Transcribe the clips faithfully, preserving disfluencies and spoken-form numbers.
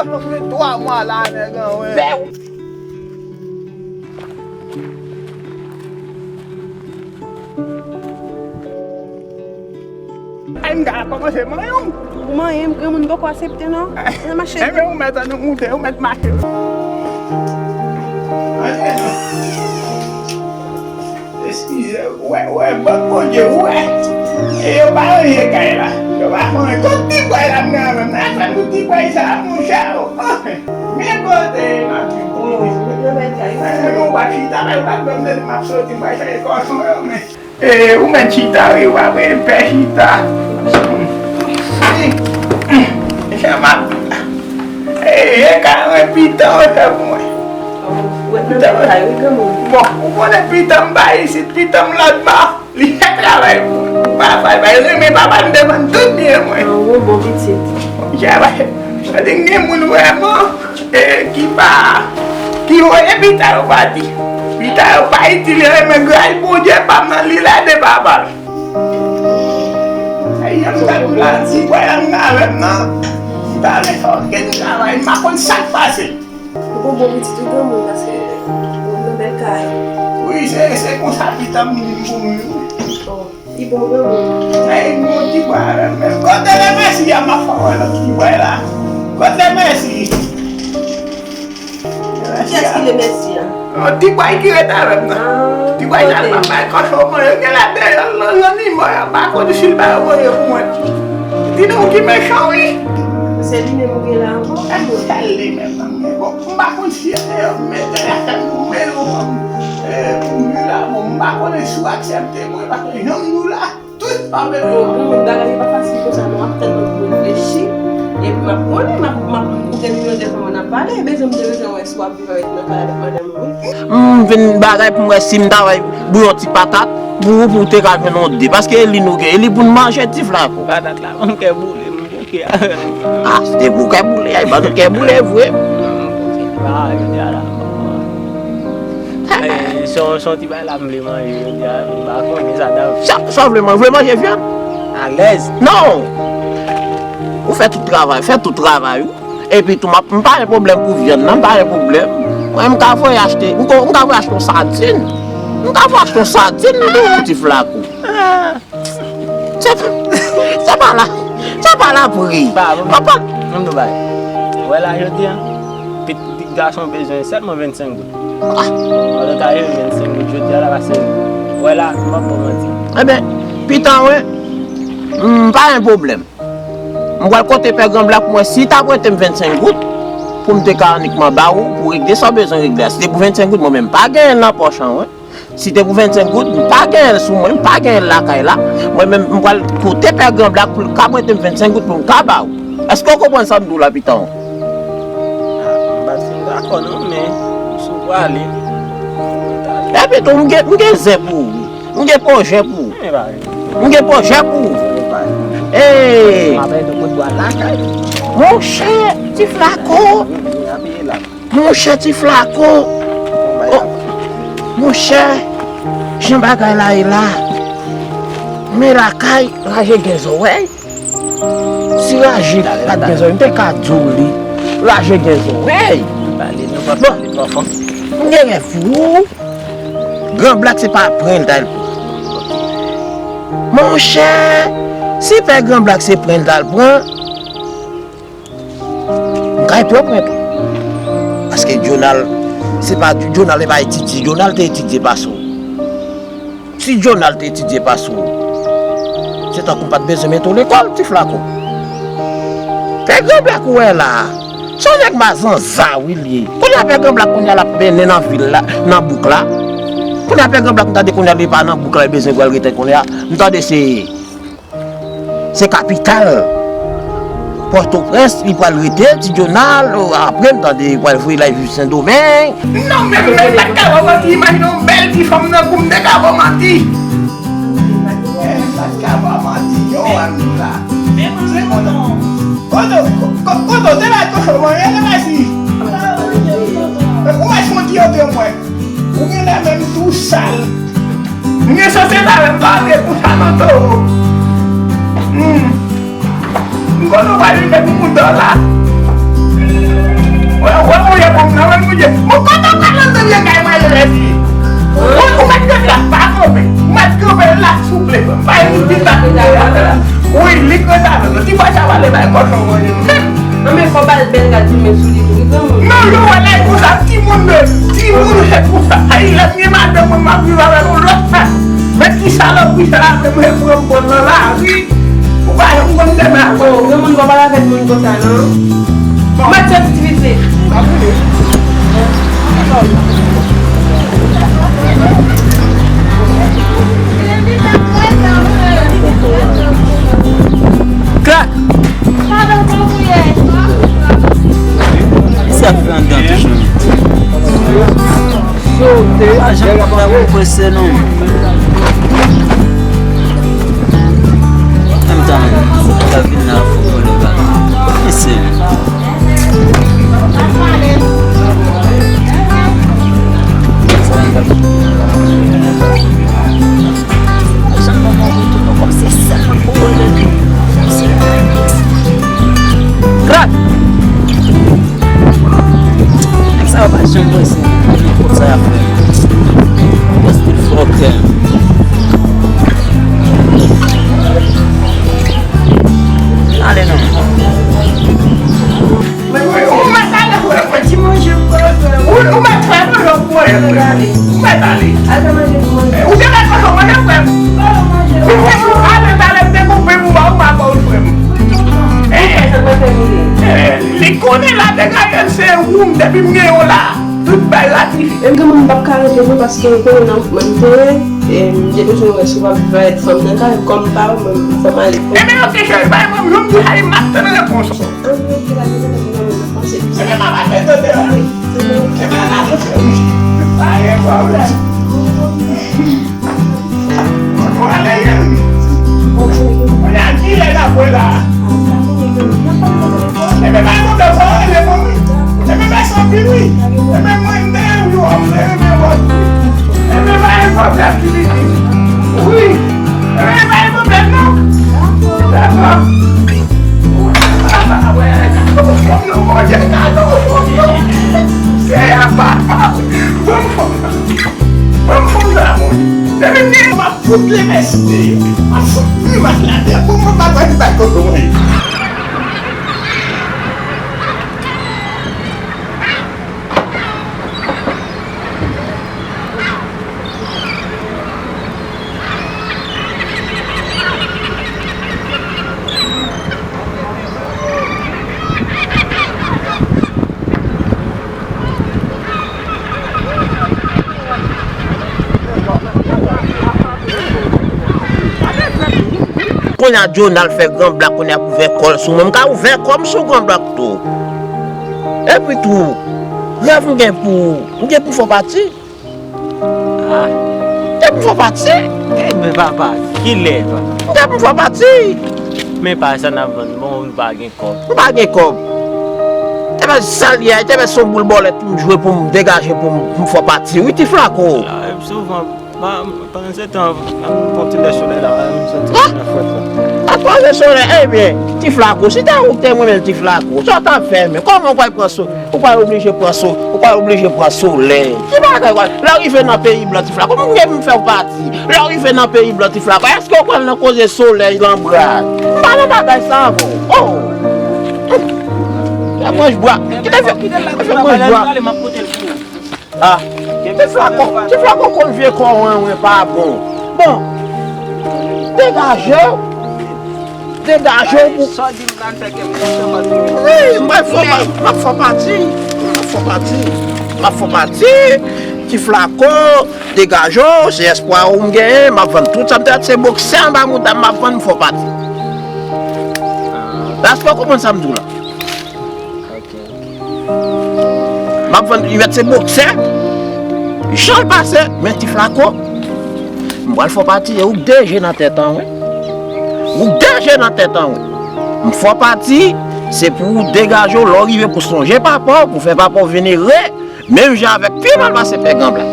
Mwen fè twa mwa la, nèg an, wi. Bèw. Ay, m ka kòmanse manyen w. Ou manyen m, granmoun poko aksepte, non. Ann mache. Enben, ou mèt ann moute, ou mèt mache. Eskize, wè, wè, bon Bondye, wè. E yo pa ranje kay la. Yo pa konnen. Kot ti bway la m gen avè m nan? Afè nou ti bway sa, monchè, o. Men kote m ap viv. Mwen, nou pa chita, men pa ban m de m ap soti, m pa chita, e kòchon yo, men. E, ou mèt chita, wi, w ap pè chita. Jan m ap di la. E, e ka mwen pita, w fè pou mwen. Pita, w. Bon, ou konnen pita m pa isit, pita m lòt bò. Li fè travay pou mwen. Papa, bay renmen papa m devan tout byen mwen. Ou bon pitit. Monchè, bay, gade gen moun vrèman, e, ki pa, ki voye pita yo pati. Pita yo pa itil, renmen gras Bondye pa m nan li la de papa l. Ay, yon sa tou la, ti bway la m nan avè m nan. M pa vle fè okenn travay, m pa konn sa k pase. Ou gon bon pitit, ou granmoun, paske ou nan bèl kay. Wi, se, se konsa pita m vin pou mwen, wi. Oh, li bon granmoun. Ay, bon ti bwa, men kote Lemèsi a, m ap fè wè lòt ti bwa la. Kote Lemèsi? Kiyès ki Lemèsi a? Oh, ti bwa ki ret avè m nan. Ah, ti bwa sa, kote? M ap bay kòchon mwen, yo gen la deyò, l nan, nan nivo, yo pa konn si l pa voye pou mwen. Di nou ki mechan, wi. Se li menm ou gen la ankò? Sèl li menm. Bon, m pa konn si e deyò m mete l, afè m, men yo ban m, e, pou m viv la, bon, m pa konnen si w aksepte mwen, paske jan m di w la, tout pa bebe. Bon, bon, bagay yo pa fasil konsa, non, m ap tann ou pou reflechi, epi m ap konnen, m ap, m ap, ou gen milyon de fwa n ap pale, bezwen m te bezwen wè si w ap viv avèk nan kay avèk madanm ou, wi. M vin bagay pou m wè si m ta bay bouyon ti patat, pou ou, pou w te ka jwenn yon de, paske e li nou gen, e li pou n manje ti flako. Patat la, m kè boule, m Ah, se te pou kè boule, ay, ban nou kè boule vre. Se yon, se yon ti bagay la m vle manje jodi a, m pa konnen sa ta. Sa, sa w vle manje? Ou vle manje vyann? Alèz. Non! Ou fè tout travay, fè tout travay ou. Epi tou, m ap, m pa gen pwoblèm pou vyann nan, m pa gen pwoblèm. Mwen, m ka voye achte, m ko, m ka voye achte yon sadin. M ka voye achte yon sadin pou yon ti flako. Se, se pa la, se pa la pri. Ba, ba, ba. Papa. Mwen nou bay. Wè la jodi a, pit, pit gason bezwen sèlman vennsenk goud. Ah. Wè, ka jwenn vennsenk goud jodi a la, pase. Wè la, m ap ba w manti. Enben, pita, wè, m pa gen pwoblèm. M pral kote Pè Granblak pou mwen, si ta prete m vennsenk goud, pou m te ka annikman ba ou, pou regle sa w bezwen regle a. Si te pou vennsenk goud, mwen menm, m pa genyen l nan pòch an, wè. Si te pou vennsenk goud, m pa genyen l sou mwen, m pa genyen l lakay la. Mwen menm, m pral kote Pè Granblak pou l ka prete m vennsenk goud pou m ka ba ou. Èske w konprann sa m di w la, pitan? M pa fin dakò non, men si w prale, epi tou, m gen, m gen zen pou ou. M gen pwojè pou ou. M gen pwojè pou ou. Ee! Monchè, ti flako. Monchè, ti flako. Oh, monchè, jan bagay la ye la. Men lakay, raje gen zòrèy. Si raje pa t gen zòrèy, m te ka di w li. Raje gen zòrèy. Bon, m gen rèv pou ou. Granblak se pa pran l t al pran. Monchè, si pè Granblak se pran l t al pran, m ka tou pran tou. Paske Jonal, se pa Jonal, e pa etidye. Jonal te etidye pase w. Si Jonal te etidye pase w, se tankou m pa t bezwen mete w lekòl, ti flako. Pè Granblak ou wè la a, se yon nèg mazanza wi l ye. Kounye a Pè Granblak kounye a l ap mennen nan vil la, nan bouk la. Kounye a Pè Granblak m tande kounye a li pa nan bouk la, li bezwen pral rete kounye a. M tande se, se kapital. Pòtoprens, li pral rete, ti Jonal, apre m tande li pral voye l al viv Sendomeng. Non, men, men, m pa t ka ba w manti, imajine yon bèl ti fanm nan kou m te ka ba w manti. Men, m pa t ka ba w manti, yo, wè m la. Se bon non. Kote, ko-, ko-, kote, te bay kochon, mwen, rele mèsi. Ou wè si yon ti yo te mwen. Ou genlè menm tou sal. M gen chans se pa menm pa antre konsa nan towo. Hmm. M konnen w pa vin fè pou moun dòla. Wè, wè, wè, wè, bon, nan men mwen, bon, kote w pral nan dènye kay mwen, je lè fi. Ou, ou mèt kanpe la, pa kanpe. Ou mèt kanpe la, souple. Pa yon ti sa. Wi, li kreze avè mwen. Ti bwa sa pale bay kòchon mwen. Nan men fò ba l bèl gad li men sou li tou. Li granmoun. Non, yo wè lè konsa, timoun de, timoun lè konsa. Ay, lè m gen madanm mwen, m ap viv avè l yon lòt fason. Men ki salopri sa la, se mwen pran m pran nan lari. Ou pa janm konn demen avè w. Granmoun pa pale avèk moun konsa non. Bon. Mèt sensitivite. Krak! Sa fè anndan toujou. Sote. Ajan pa pou prese non. Menm tan menm, sa vin la fò vòlè ba. Mesye. Krak! Nèg sa yo pa janm prese. Nenpòt sa y ap fè. Paske fòkè. Ale non. Ou mèt ale, frè mwen. Ti manje pou mwen, frè mwen. Ou, ou mèt fè manje pou mwen, frè mwen. Ou mèt ale. Al fè manje pou manje. Ou te mèt fè manje, frè mwen. Ou mèt ale, talè, m te koupe pou ba ou, m a ba ou, frè mwen. Ou fè sa mwen fè manje. Eh, li konnen la degaje l se ou m depi m gen yon la. Tout bay la ki. Menm granmoun m p ap ka rete non, paske konnen nan mouvman m te ye, e m te bezwen wè si w p ap viv avèk fanm nan kay, kòm m pa wè mwen, fò m ale. Ebyen, ok, cheri, bay mwen, m di, ay, m ap tann repons ou. An, mwen te la, mwen te la, mwen te la, mwen te la, mwen te la. Se menm avèk tande, wi. Se menm. Se menm avèk tande, wi. Pa gen pwoblèm. Mwen ale, wi. Mwen ale, kilè n ap wè la? Ebyen, bay mwen bèl pawòl, ebyen, mwen, wi. Ebyen, bay santi, wi. Ebyen, mwen, m te renmen w, m te renmen w. Ebyen, bay pwoblèm, Filipin. Wi. Ebyen, bay pwoblèm, non. Dakò. Fout le mèsi. M ap fout grimas la tè pou mwen pa gade bay kote mwen. Kounye a Jonal fè gran blak, kounye a pou ouvè kò l sou mwen. M ka ouvè kò m sou gran blak tou. Epi tou, rèv m gen pou ou, m gen pou fè w pati. Ah. Te pou fè pati. Ebyen, papa, kilè, papa? Te pou fè pati. Men pa sa n ap vann, bon, ou pa gen kòb. M pa gen kòb. Te fè sa l ye a, te fè se yon boul bòlèt pou m jwe, pou m degaje, pou m, pou m fè pati. Wi, ti Flako. Ah, souvan, pa, pandan se tan, m pran ti lè solèy la, m santi m nan fwèt la. A twa zè solèy, ebyen, ti Flako, si te ou te renmen ti Flako, sa w t ap fè, men kòman w pral pran sou Ou pral oblije pran so, ou pral oblije pran solèy. Ki bagay, lè w rive nan peyi blan, ti Flako, m gen m fè w pati. Lè w rive nan peyi blan, ti Flako, èske w pral nan koze solèy, lanbrad? M pa nan bagay sa avè w. Oh! Fè branch bwa. Kite fè, kite fè branch bwa. Ah, ti Flako, ti Flako konn vye kò wen, wen pa bon. Bon, degaje w. Degaje w pou. Sa w di m la fè kè m kontan paske. Wi, m ap fè pa-, m ap fè pati. M ap fè pati. M ap fè pati. Ti Flako, degaje w, se espwa ou m genyen, m ap vann tout sa m te, se boksè anba mouda m, m ap vann, m fè pati. Èske w konprann sa m di w la? M ap vann, li mèt se boksè. Jan l pase, men ti Flako. M pral fè w pati, e ou k deje nan tèt an, wi. Ou k deje nan tèt an, wi. M fè w pati, se pou ou degaje w, lè w rive pou sonje papa w, pou fè papa w vin ere, menm jan avèk pi mal pase pè Gran Blak.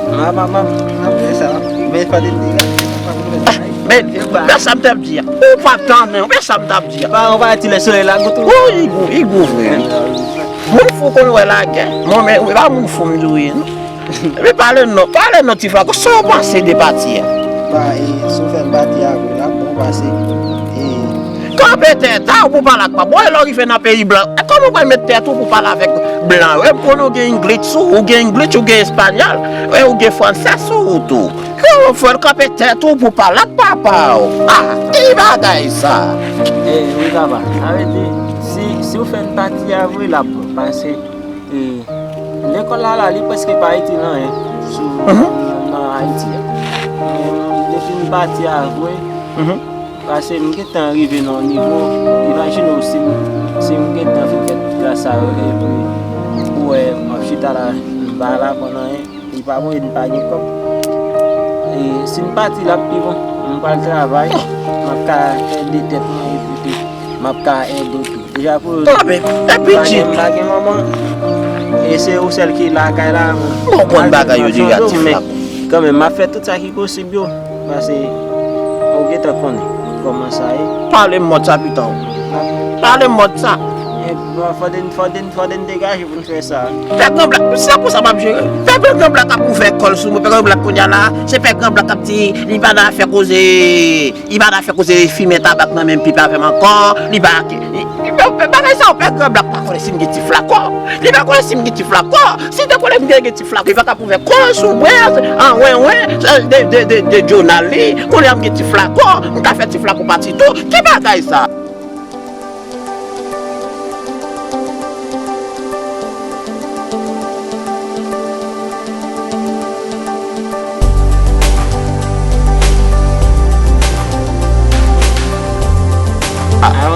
Mama, mama, mama, fè sa, men pa de degaje, papa, mwen fè sa. Men, men sa m t ap di a. Ou pa t tande, men sa m t ap di a. Pa, ou pa ti lè solèy la, goutou. Wi, li gou, li gou vre, wi. Moun fou konn wè lagè. Mwen menm, e pa moun fou m di w ye, non. Epi pale non, pale non, ti Flako, sa w panse de pati a? Ba, e, si w fè m pati a vre, l ap bon pase. E, kanpe tèt a w pou pale ak papa w, e lè w rive nan peyi blan, e kòman w pral met tèt ou pou pale avèk blan yo? E pou nou gen English sou, ou gen English, ou gen espanyòl, e ou gen fransè sou ou tou. Yo, fò l kanpe tèt ou pou pale ak papa w. Ah, ki bagay sa? E, wi, papa. Sa vle di, si, si w fè n pati a vre, l ap bon pase. E, lekòl la, la, li prèske pa itil anyen sou, nan, nan Ayiti a. Men, depi m pati a vre, pase m gentan rive nan yon nivo, imajine w si m, si m gentan fin fè tout klas sa yo, epi ou wè, m ap chita la, m pa al aprann anyen. Li pa bon, li pa gen kòb. E, si m pati, l ap pi bon. M pral travay, m ap ka ede tèt mwen, epi tou, m ap ka ede w tou. Deja pou yo di, m pa gen, m pa gen manman. E se ou sèl ki lakay la, mwen. Bon, konn bagay yo deja, ti Flako. Kanmenm, m ap fè tout sa ki posib yo. Pase, ou gentan konnen kòman sa ye. Pale m mòd sa, pitan. Pale m mòd sa. E, bon, fò de, fò de, fò de n degaje pou n fè sa. Pè Gran Blak, se pou sa m ap jere. Pè Gran Blak ap ouvè kò l sou mwen. Pè Gran Blak kounye a la, se Pè Gran Blak k ap di, li pa nan afè koze, li pa nan afè koze fimen tabak nan menm pipe avè m ankò. Li pa, li, li, bagay sa yo, Pè Gran Blak pa konnen si m gen ti Flako. Li pa konnen si m gen ti Flako. Si te konnen m gen, gen ti Flako, li pa t ap ouvè kò l sou mwen, an wen wen, de, de, de, de jounal li. Kounye a m gen ti Flako, m ka fè ti Flako pati tou. Ki bagay sa?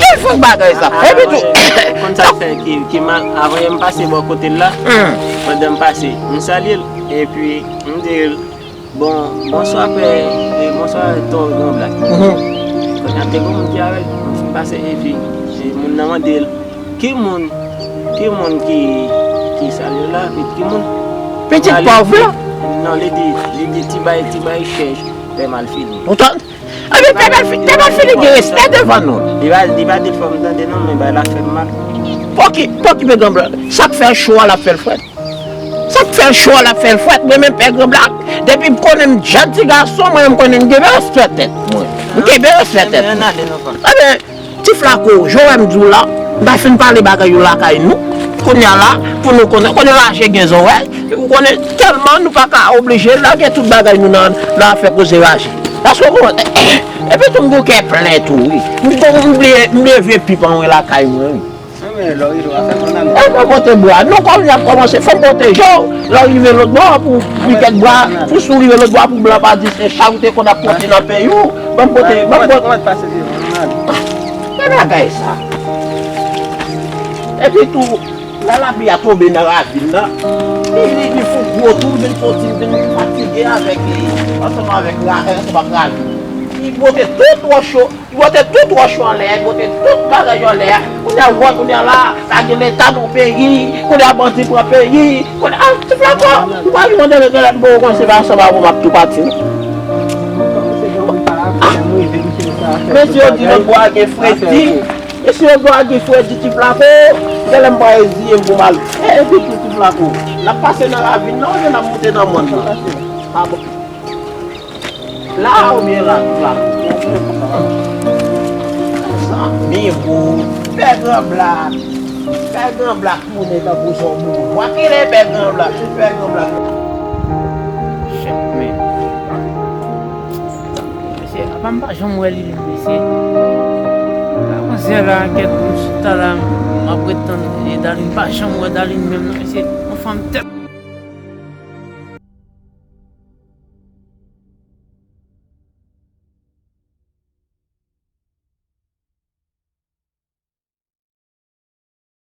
Ki fòk bagay sa? Epi tou, konn sa fè ki, ki mal, avan yè m pase bò kote l la, pandan m pase, m salye l, epi m di l, bon, bonswa pè, e, bonswa tonton Gran Blak. Kounye a te gon moun ki avè l, m fin pase epi, e, moun nan mande l, ki moun, ki moun ki, ki salye w la, epi ki moun? Pitit pòv la? Non, li di, li di ti bay, ti bay chèch pè Malfini. Ou tann? Epi pè Malfini, pè Malfini gen respè devan nou. Li pa, li pa di l fò m tande non, men bay la fè m mal. Pòki, pòki pè Gran Blak, sa k fè cho a, l ap fè l frèt. Sa k fè cho a, l ap fè l frèt. Mwen menm pè Gran Blak, depi m konnen m jèn ti gason, mwen menm konnen m kenbe respè tèt mwen. M kenbe respè tèt mwen. Ebyen, ti Flako, jan w wè m di w la, m ta fin pale bagay yo lakay nou. Kounye a la, pou nou konnen, konnen raje gen zòrèy. Ou konnen tèlman nou pa ka oblije lage tout bagay nou nan, nan afè koze raje. Paske w konprann, epi tou m gen kè plen tou, wi. M, m bliye, m bliye vye pip an mwen lakay mwen, wi. Anmè, lè w rive w a fè m ann ale. E fò pote bwa. Non, kòm y ap kòmanse, fò m pwoteje w. Lè w rive lòt bò pou pikèt bwa, pou si w rive lòt bò pou blan pa di se chay ou te konn ap pote nan peyi w. Ban m pote, ban m pote. Kòman t pase vye ann ale. Ki bagay sa? Epi tou, lè lapli a tonbe nan ravin nan, li, li, li fout gwo twou, vin soti, vin fatige avèk, ansanm avèk ra-, ansanm ak ravin. Li pote tout wòch yo. Li pote tout wòch yo anlè, li pote tout bagay yo anlè. Kounye a, wè, kounye a la, pa gen leta nan peyi, kounye a, bandi pran peyi, kounye a, ti Flako, ou pa vin mande lè, lè, bon, ou kòmanse pa ansanm avè w, m ap tou pati, non. Mesye yo di nan bwa gen fredi, mesye yo di bwa gen fredi, ti Flako, genlè m pral reziye m pou m al. E, epi tou, ti Flako, n ap pase nan ravin nan, oubyen n ap moute nan mòn nan? Ah bon. La oubyen la, la. Zanmi pou pè Gran Blak. Pè Gran Blak tounen tankou zòbou. Wa kile pè Gran Blak, pè Gran Blak. Chèf men. Mesye, apa m pa janm wè li menm, mesye. La manzè la, kèk moun chita la, m ap ret tann, e, Darline, m pa janm wè Darline menm, non, mesye. Yon fanm tèt